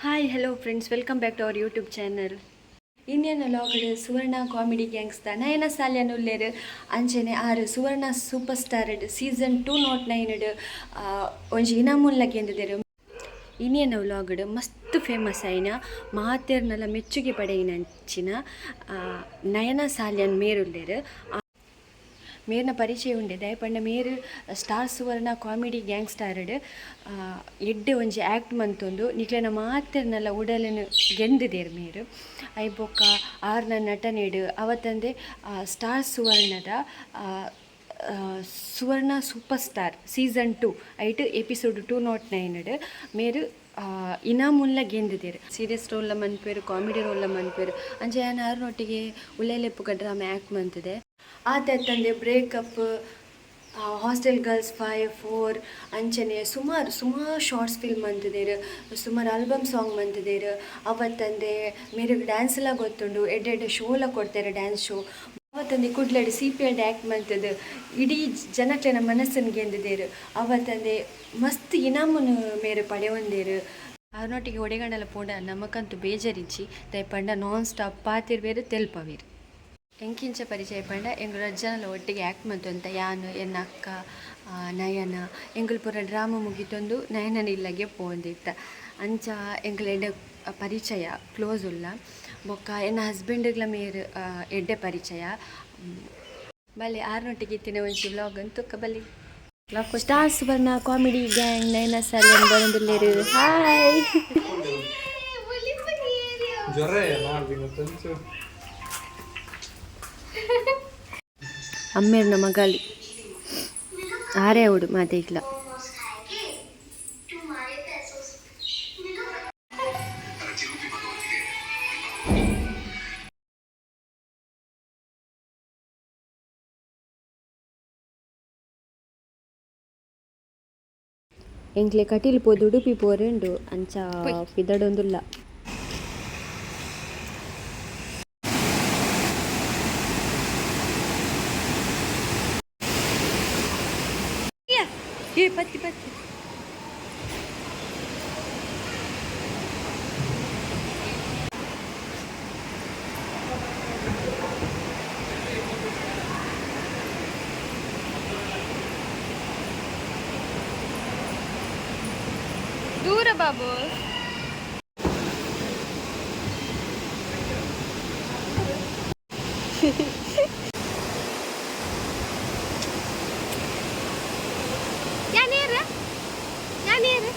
Hi, hello friends, welcome back to our YouTube channel. Indian logged Suvarna comedy gangs the Nayana Salian ಉಲ್ಲೇರು. ಅಂಚನೆ ಆರು ಸುವರ್ಣ super star season 209 ಒಂಜಿ ಇನಾಮುಲ್ಲ ಗೆಂದಿದೆರ್. ಇನಿಯನ ವ್ಲಾಗ್ಡ್ ಮಸ್ತ್ famous ಆಯಿನ, ಮಾತೆರ್ನಲ ಮೆಚ್ಚುಗೆ ಪಡೆಯಿನಂಚಿನ ನಯನ ಸಾಲ್ಯನ್ ಮೇರುಲ್ಲೆರ್. ಮೇರ್ನ ಪರಿಚಯ ಉಂಡೆ ದಾಯೆ ಪಂಡ ಮೇರ್ ಸ್ಟಾರ್ ಸುವರ್ಣ ಕಾಮಿಡಿ ಗ್ಯಾಂಗ್ ಸ್ಟಾರ್ಡ್ ಎಡ್ಡೆ ಒಂಜಿ ಆ್ಯಕ್ಟ್ ಮಂತೊಂದು ನಿಕ್ಲೆನ ಮಾತೆರ್ನಲ ಉಡಲನ್ ಗೆಂದಿದೆರ್ ಮೇರ್. ಐಬೊಕ್ಕ ಆರ್ನ ನಟನೆಡ್ ಅವತ್ತಂದೆ ಸ್ಟಾರ್ ಸುವರ್ಣದ ಸುವರ್ಣ ಸೂಪರ್ ಸ್ಟಾರ್ ಸೀಸನ್ 2 ಐಟ್ ಎಪಿಸೋಡ್ 209 ಮೇರ್ ಇನಾಮುಲ್ಲ ಗೆಂದಿದೆರ್. Serious ರೋಲ್ಲ ಮನ್ಪೆರ್, comedy ರೋಲ್ಲ ಮನ್ಪೆರ್. ಅಂಚ ಯಾನ್ ಆರ್ನೊಟ್ಟಿಗೆ ಉಲ್ಲೇಲೆಪ್ಪುಗ ಡ್ರಾಮಾ ಆ್ಯಕ್ಟ್ ಮಂತುದೆ. ಆತೆ ಅತ್ತಂದೆ ಬ್ರೇಕಪ್, ಹಾಸ್ಟೆಲ್ ಗರ್ಲ್ಸ್ 5 4 ಅಂಚನೆ ಸುಮಾರು ಸುಮಾರು ಶಾರ್ಟ್ಸ್ ಫಿಲ್ಮ್ ಮಂತುದೆರ್, ಸುಮಾರು ಆಲ್ಬಮ್ ಸಾಂಗ್ ಮಂತುದೆರ್. ಅವತ್ತಂದೆ ಮೇರೆಗ್ ಡ್ಯಾನ್ಸ್ ಲ ಗೊತ್ತುಂಡು. ಎಡ್ಡೆ ಎಡ್ಡೆ ಶೋಲ ಕೊರ್ತೆರ್, ಡ್ಯಾನ್ಸ್ ಶೋ. ಅವತ್ತಂದೆ ಕುಡ್ಲಡ್ ಸಿಪಿಎಲ್ ಆ್ಯಕ್ಟ್ ಮಂತುದು ಇಡೀ ಜನಕ್ಲೆನ ಮನಸ್ಸನ್ನು ಗೆಂದಿದೆರ್. ಅವತ್ತಂದೆ ಮಸ್ತ್ ಇನಾಮುನು ಮೇರ್ ಪಡೆವೊಂದೆರ್. ಆರ್ನೊಟ್ಟಿಗೆ ಒಡೆಗಂಡಲ ಪೋಂಡ ನಮಕಂತೂ ಬೇಜಾರಿಜ್ಜಿ. ದಾಯೆ ಪಂಡ ನಾನ್ ಸ್ಟಾಪ್ ಪಾತೆರ್ವೆರ್, ತೆಲ್ಪವೆರ್. ಎಂಕಿಂಚ ಪರಿಚಯ ಪಂಡ ಎಂಕುಲು ರಡ್ಡ್ ಜನಲ ಒಟ್ಟಿಗೆ ಆ್ಯಕ್ಟ್ ಮಂತೊಂತ. ಯಾನ್, ಎನ್ನ ಅಕ್ಕ, ನಯನ ಎಂಕುಲು ಪೂರ ಡ್ರಾಮ ಮುಗಿತೊಂದು ನಯನನ ಇಲ್ಲಗೆ ಪೋವೊಂದಿತ್ತ. ಅಂಚ ಎಂಕುಲು ಎಡ್ಡೆ ಪರಿಚಯ, ಕ್ಲೋಸ್ ಉಲ್ಲ. ಬೊಕ್ಕ ಎನ್ನ ಹಸ್ಬೆಂಡ್ಗ್ಲ ಮೇರ್ ಎಡ್ಡೆ ಪರಿಚಯ. ಬಲೆ, ಆರ್ನೊಟ್ಟಿಗೆ ಇತ್ತಿನ ಒಂಜಿ ವ್ಲಾಗ್ ತುಕ್ಕ ಬಲೆ. ಸ್ಟಾರ್ ಸುವರ್ಣ ಕಾಮಿಡಿ ಗ್ಯಾಂಗ್ ನಯನ ಸಾಲ್ಯನ್ ಬರೊಂದುಲ್ಲೆರ್. ಹಾಯ್. ಜ್ವರ ನಾಲ್ಕು ತಂಚು. ಅಮ್ಮೇರ್ನ ಮಗಲ್ ಆರೇ ಅವಡು ಮಾತೈಕ್ಲ. ಎಂಕ್ಲೆ ಕಟೀಲ್ ಪೋದು ಉಡುಪಿ ಪೋರೆಂಡು. ಅಂಚ ಪಿದಡೊಂದುಲ್ಲ. ಏ ಪತ್ತಿ ಪತ್ತಿ. ದೂರ ಬಾಬು. ಯಾನೇರು ಯಾನೇರು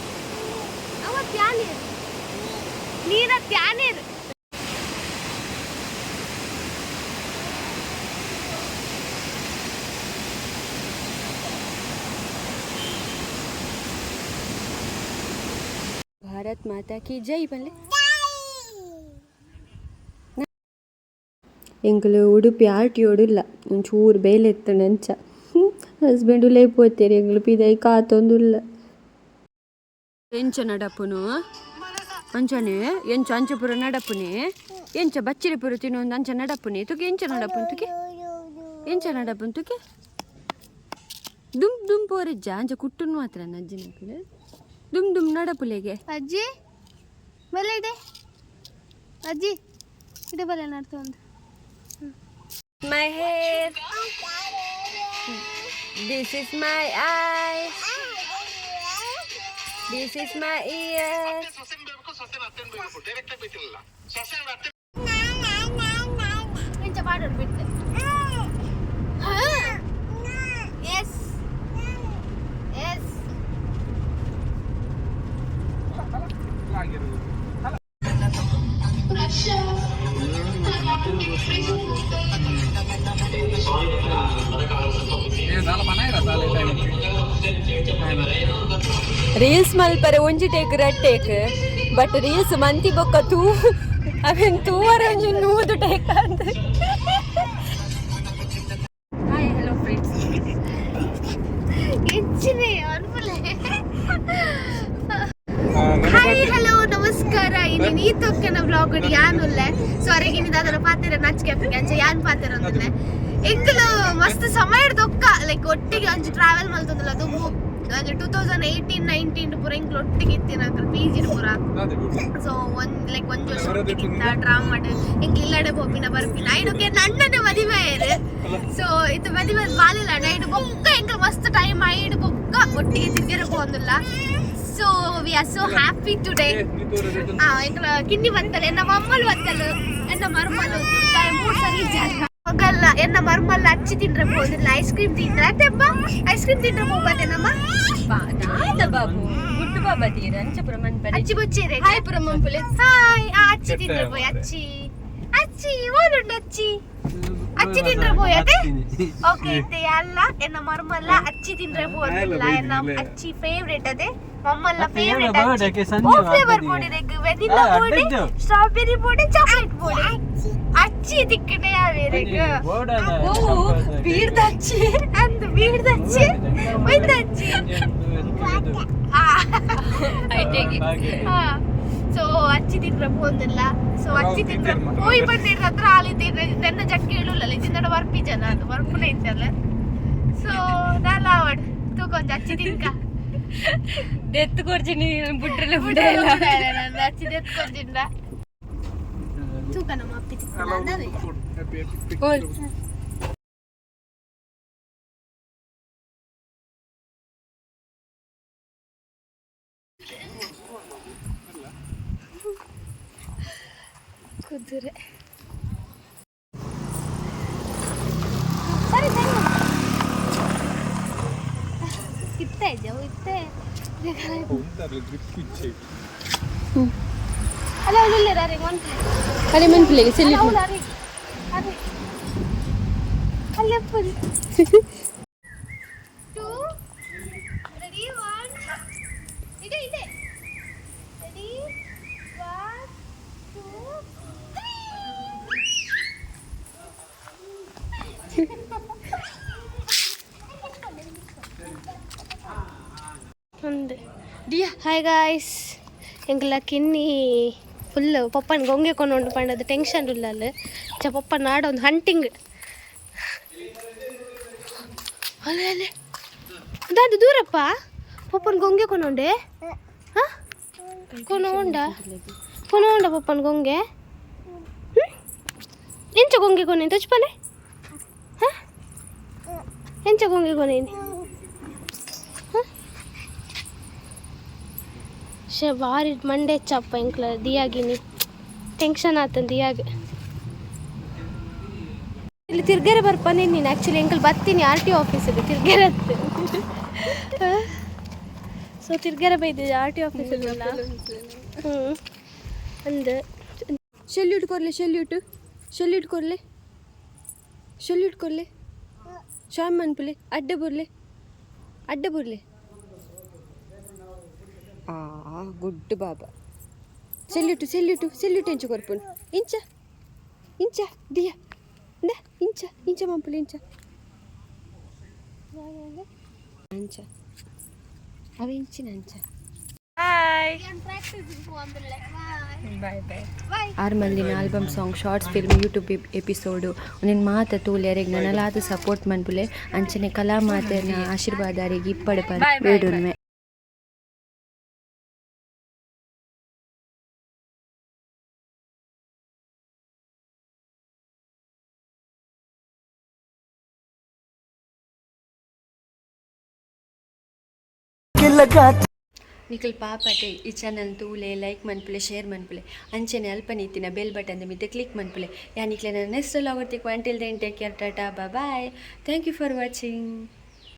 ಅವತ್ತು ಯಾನೇರು ನೀರತ್ ಯಾನೇರು. ಭಾರತ್ ಮಾತಾ ಕಿ ಜೈ ಪನ್ಲೆ. ಎಂಕುಲು ಉಡುಪಿ ಆರ್ ಟಿ ಓಡುಲ್ಲ. ಒಂಚೂರು ಬೇಲೆ ಇತ್ತುಂಡು. ಅಂಚ ಹಸ್ಬೆಂಡ್ ಉಲೈ ಪೋತೆರ್, ಎಂಕುಲು ಪಿದಯಿ ಕಾತೊಂದುಲ್ಲ. ಎಂಚ ನಡಪುನು ಅಂಚನೆ, ಎಂಚ ಅಂಚ ಪೂರ ನಡಪುನೆ, ಎಂಚ ಬಚ್ಚಿರೆ ಪೂರ ತಿನ್ನೊಂದು ಅಂಚ ನಡಪುನೆ ತುಕೆ. ಎಂಚ ನಡಪುನು ತುಕೆ, ಎಂಚ ನಡಪುನು ತುಕೆ. ದುಮ್ ದುಮ್ ಪೋರಿಜ್ಜ. ಅಂಚ ಕುಟ್ಟುನು ಮಾತ್ರ ಅಜ್ಜಿನಕುಲು ದುಮ್ ದುಮ್ ನಡಪುಲೆಗೆ. ಅಜ್ಜಿ ಬಲ್ಲ ಇದೆ, ಅಜ್ಜಿ ಇದೆ, ಬಲ್ಲ ನಡ್ತೊಂದು. My hair. This is my eyes. This is my ear. ಎಂಚ ಪಾಡೋಡು ಬಿಟ್ಟು. S S. ರೀಲ್ಸ್ ಮಲ್ಪರೆ ಒಂಜಿ ಟೇಕ್, ರಡ್ ಟೇಕ್, ಬಟ್ ರೀಲ್ಸ್ ಮಂತಿ ಬೊಕ್ಕ ತೂ ಅವೆನ್ ತೂವರೆ ಒಂಜಿ 100 ಟೇಕ್ ಅಂತ. Hi, hello friends. ಹೆಚ್ಚಿನೆ ಅನ್ಪಲೆ. ಹಾಯ್, ಹಲೋ, ನಮಸ್ಕಾರ. ಇನಿ ನೀ ತೊಕ್ಕನ ವ್ಲಾಗ್ ಯಾನುಲ್ಲೆ. ಸೊ ಅರೆಗೆ ದಾದನ ಪಾತೆರ ನಚ್ಕೆ ಅಂಚ ಯಾನ್ ಪಾತೆರ ಅಂದುಲ್ಲೆ. ಎಂಕುಲು ಮಸ್ತ್ ಸಮಯ ದೊಕ್ಕ ಲೈಕ್ ಒಟ್ಟಿಗೆ ಒಂಜಿ ಟ್ರಾವೆಲ್ ಮಲ್ತೊಂದುಲ್ಲ. ಅದು ಅಂದ್ರೆ 2018-19 ಪೂರ ಎಂಕ್ಲು ಒಟ್ಟಿಗೆ ಇತ್ತಿನ ಪಿ ಜಿ ಪೂರ. ಸೊ ಒಂದ್ ಲೈಕ್ ಒಂಜಿ ವರ್ಷ ಒಟ್ಟಿಗೆ ಇತ್ತ ಡ್ರಾಮಾಡ್ ಎಂಕ್ಲು ಇಲ್ಲಡೆ ಪೋಪಿನ ಬರ್ಪಿನ. ಐಡುಕೆ ನಣ್ಣನೆ ಮದಿಮೆ ಆಯೆರ್. ಸೊ ಇತ್ತೆ ಮದಿಮೆ ಬಾಲಿಲ್ಲ. ಐಡು ಬೊಕ್ಕ ಎಂಕ್ಲು ಮಸ್ತ್ ಟೈಮ್ ಐಡು ಬೊಕ್ಕ ಒಟ್ಟಿಗೆ ತಿರ್ಗೆರೆ ಪೋವೊಂದುಲ್ಲ. So we are so happy today. ಆ ಎಂಕ್ಲ ಕಿನ್ನಿ ಬತ್ತಲ್, ಎನ್ನ ಮಮ್ಮಲ್ ಬತ್ತಲ್, ಎನ್ನ ಮರ್ಮಲ್ ಮೂರು ಸರಿ ಮಗಲ್ಲ. ಎನ್ನ ಮರ್ಮಲ್ಲ ಅಚ್ಚಿ ತಿಂದ್ರೆ ಹೋದಿಲ್ಲ, ಐಸ್ ಕ್ರೀಮ್ ತಿಂದ್ರೆ ಅತ್ತೆಬ್ಬ ಐಸ್ ಕ್ರೀಮ್ ತಿಂದ್ರೆ ಹೋಗ್ಬತ್ತೇನಮ್ಮ. ದಾದ ಬಾಬು, ಗುಡ್ಡು ಬಾಬಾ ತೀರ ಅಂಚ ಪುರ ಮನ್ಪರೆ. ಅಚ್ಚಿ ಬೊಚ್ಚಿರೆ. ಹಾಯ್ ಪುರ ಮಂಪುಲೆ. ಹಾಯ್. ಆ ಅಚ್ಚಿ ತಿಂದ್ರೆ ಪೋಯ್. ಅಚ್ಚಿ ಅಚ್ಚಿ ಓಲುಂಡು ಅಚ್ಚಿ? ಅಚ್ಚಿ ತಿಂದ್ರೆ ಪೋಯ್ ಅದೇ. ಓಕೆ, ಇತ್ತೆ ಅಲ್ಲ, ಎನ್ನ ಮರ್ಮಲ್ಲ ಅಚ್ಚಿ ತಿಂದ್ರೆ ಹೋದಿಲ್ಲ. ಎನ್ನ ಅಚ್ಚಿ ಫೇವ್ರೇಟ್ ಅದೇ, ಮಮ್ಮಲ್ಲ ಫೇವ್ರೇಟ್ ಅಚ್ಚಿ. ಓ ಫ್ಲೇವರ್ ಬೋಡಿ ರೆಗ್? ವೆನಿಲಾ ಬೋಡಿ, ಸ್ಟ್ರಾಬೆರಿ ಬೋಡಿ, ಚಾಕ್ಲೇಟ್ ಬೋಡಿ? ಅಚ್ಚಿ ತಿಕ್ಕಡೆ ಯಾವೇರೆಗ್? ಓ ಬೀರ್ದ ಅಚ್ಚಿ. ಅಂದ್ ಬೀಡ್ದ ಅಚ್ಚಿ, ಒಯ್ದ ಅಚ್ಚಿ. ಐಟೆಗೆ. ಸೊ ಅಚ್ಚಿ ತಿಂದ್ರೆ ಪೋಂದಿಲ್ಲ. ಸೊ ಅಚ್ಚಿ ತಿಂದ್ರೆ ಪೋಯಿ ಬಂದಿಡ್ದ ಹತ್ರ ಆಲಿ ನನ್ನ ಜಕ್ಕೆ ಹೇಳುಲ್ಲ ಚಿನ್ನಡ ವರ್ಪಿ ಜನ ಅದು ವರ್ಪುನ ಇತ್ತಲ್ಲ. ಸೊ ದಾಲ ಆವಡ್ ತೂಕೊಂಜ ಅಚ್ಚಿ ತಿನ್ಕ. ದೆತ್ತು ಕೊರ್ಚಿನಿ ಬುಟ್ರಲೆ ಬುಡಲ್ಲ. ನನ್ನ ಅಚ್ಚಿ ದೆತ್ಕೊಂಜಿಂದ ತೂಕ ನಮ್ಮ ಅಪ್ಪಿ ತಿಕ್ಕ. ಓಲ್. ಕುದುರೆ. ಸರಿ ಸರಿ, ಇತ್ತೆ ಜವು ಇತ್ತೆ. ಗ್ರಿಪ್ ಇಚ್ಛೆ. ಅಲ್ಲ, ಅವಳು ಅರೆ ಒಂದು ಅರೆ ಮನ್ಪುಲೆಗೆ ಸೆಲ್ಯೂಟ್. ಅವಳು ಅರೆ ಅರೆ ಅಲ್ಲೇ ಟೂ ರೆಡಿ ಒನ್ ಇದೆ ಇದೆ. Ready, one, to, three. ಒಂದು. ಹಾಯ್ ಗಾಯ್ಸ್, ಎಂಕಲ ಕಿನ್ನಿ ಫುಲ್ ಪಪ್ಪನ ಗೊಂಗೆ ಕೊಂಡು ಪಂಡದು ಟೆನ್ಷನ್ ಉಲ್ಲಲ್ಲ. ಚ ಪಪ್ಪ ನಾಡೊಂದು ಹಂಟಿಂಗ್. ಅಲ್ಲೇ ಅಲ್ಲೇ ದಾದು ದೂರಪ್ಪ ಪಪ್ಪನ ಗೊಂಗೆ ಕೊನೊಂಡೆ. ಹಾಂ, ಕೊನೋಂಡ ಕೊನೋಂಡ ಪಪ್ಪನ ಗೊಂಗೆ. ಎಂಚ ಗೊಂಗೆ ಕೊನೆ ತುಚ್ಪನೆ? ಹಾಂ, ಎಂಚ ಗೊಂಗೆ ಕೊನೇನಿ? ಹಾಂ, ಶೇ ಬಾರಿ ಮಂಡೆ ಚಪ್ಪ ಎಂಕ್ಲ ದಿಯಾಗಿನಿ. ಟೆನ್ಷನ್ ಆತಂದು ದಿಯಾಗ. ಇಲ್ಲಿ ತಿರ್ಗೆರೆ ಬರ್ಪಾನೆ ನೀನು. ಆ್ಯಕ್ಚುಲಿ ಎಂಕಲ್ ಬರ್ತೀನಿ ಆರ್ ಟಿ ಆಫೀಸಲ್ಲಿ ತಿರ್ಗೆರೆ. ಸೊ ತಿರ್ಗೆರೆ ಬೈದಿದೆ ಆರ್ ಟಿ ಆಫೀಸಲ್ಲಿ. ಹ್ಞೂ ಅಂದು. ಸೆಲ್ಯೂಟ್ ಕೊರ್ಲೆ, ಸೆಲ್ಯೂಟ್, ಸೆಲ್ಯೂಟ್ ಕೊರ್ಲೆ, ಸೆಲ್ಯೂಟ್ ಕೊರ್ಲೆ. ಶ್ಯಾಮ್ ಮನ್ಪುಲೆ, ಅಡ್ಡ ಬುರ್ಲೆ, ಅಡ್ಡ ಬುರ್ಲೆ. ಆ ಗುಡ್ಡು ಬಾಬಾ. ಸೆಲ್ಯೂಟು ಸೆಲ್ಯೂಟು ಸೆಲ್ಯೂಟ್ ಎಂಚ ಕೊರ್ಪುನು? ಇಂಚ ಇಂಚ ದಿಯ ಇಂದ ಇಂಚ ಇಂಚ ಮಂಪುಲೆ ಇಂಚ ಅಂಚ ಅವ ಇಂಚಿನ ಅಂಚ. ಆರ್ಮಲ್ಲಿನ album song, shorts film, YouTube episode ಒಂದಿನ ಮಾತ ತೂಲೆರೆಗ್ ನನಲಾದ ಸಪೋರ್ಟ್ ಮನ್ಪುಲೆ. ಅಂಚನೆ ಕಲಾ ಮಾತೆನ ಆಶೀರ್ವಾದ ಅರೆಗ್ ಇಪ್ಪಡ್ ಬೇಡುನ್ವೆ. ನಿಕಲ್ ಪಾಪಟೆ ಈ ಚಾನಲ್ ತೂಲೆ, ಲೈಕ್ ಮನ್ಪುಲೆ, ಶೇರ್ ಮನ್ಪುಲೆ. ಅಂಚನೆ ಅಲ್ಪ ನೀತಿನ ಬೆಲ್ ಬಟನ್ ಮಿತ್ತ ಕ್ಲಿಕ್ ಮನ್ಪುಲೆ. ಯಾ ನಿಕ್ಲೆ next vlog. Until then, take care, tata, bye. Thank you for watching.